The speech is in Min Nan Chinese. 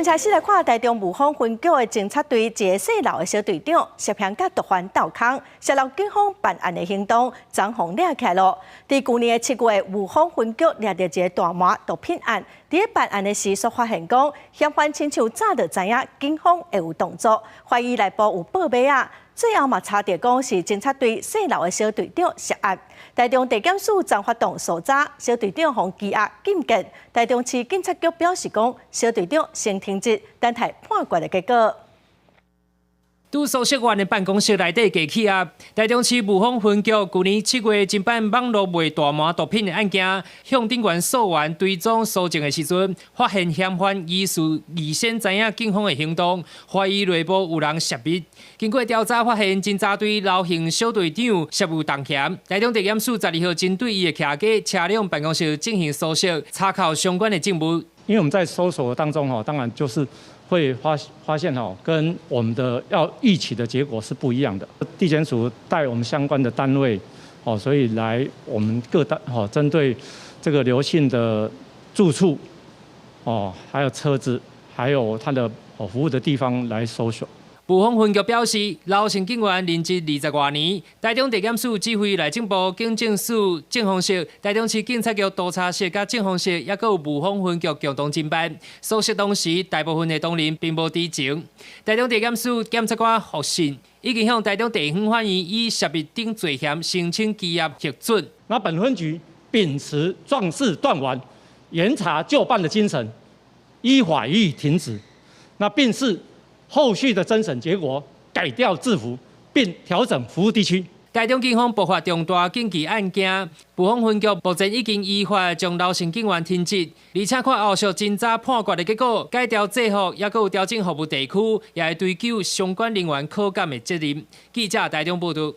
開始來看台中霧峰分局的偵察隊一个姓劉的小隊長涉嫌佮毒販鬥空，洩露警方辦案的行動，昨予掠起來囉。佇舊年的7月，霧峰分局掠著一个大麻毒品案，佇咧辦案的時，煞發現講嫌犯親像早就知影警方會有動作，懷疑內部有報馬仔，最後嘛查著講是偵察隊姓劉的小隊長涉案。台中地檢署昨發動搜查，小隊長予羈押禁見。台中市警察局表示講，小隊長先停職，等待判決的結果。佇搜索員的辦公室內底低氣壓，台中市霧峰分局舊年7月偵辦網路賣大麻毒品的案件，向警員搜員追蹤搜證的時陣，發現嫌犯疑似預先知影警方的行動，懷疑內部有人洩密。經過調查發現，偵查隊劉姓小隊長涉有動嫌。台中地檢署12號針對伊的徛家、車輛、辦公室進行搜索，查扣相關的證物。因為我們在搜索當中，吼，當然就是會發現吼，跟我們的要預期的結果是不一樣的。地檢署帶我們相關的單位，哦，所以來我們各單，吼，針對這個劉姓的住處，哦，還有車子，還有他的服務的地方來搜索。霧峰分局表示，劉姓警員任職20外年，台中地檢署指揮內政部警政署政風室、台中市警察局督察室佮政風室，抑閣有霧峰分局共同偵辦。搜索當時，大部分的同仁並無知情。台中地檢署檢察官傅信已經向台中地方法院以洩密等罪嫌申請羈押核准。那本分局秉持壯士斷腕、嚴查就辦的精神，依法予以停職。那並視後續的偵審結果，改調制服，並調整服務地區。台中警方爆發重大警器案件，霧峰分局目前已經依法將劉姓警員停職，而且看後續偵查判決的結果，改調制服，抑閣有調整服務地區，也會追究相關人員可監的責任。記者台中報導。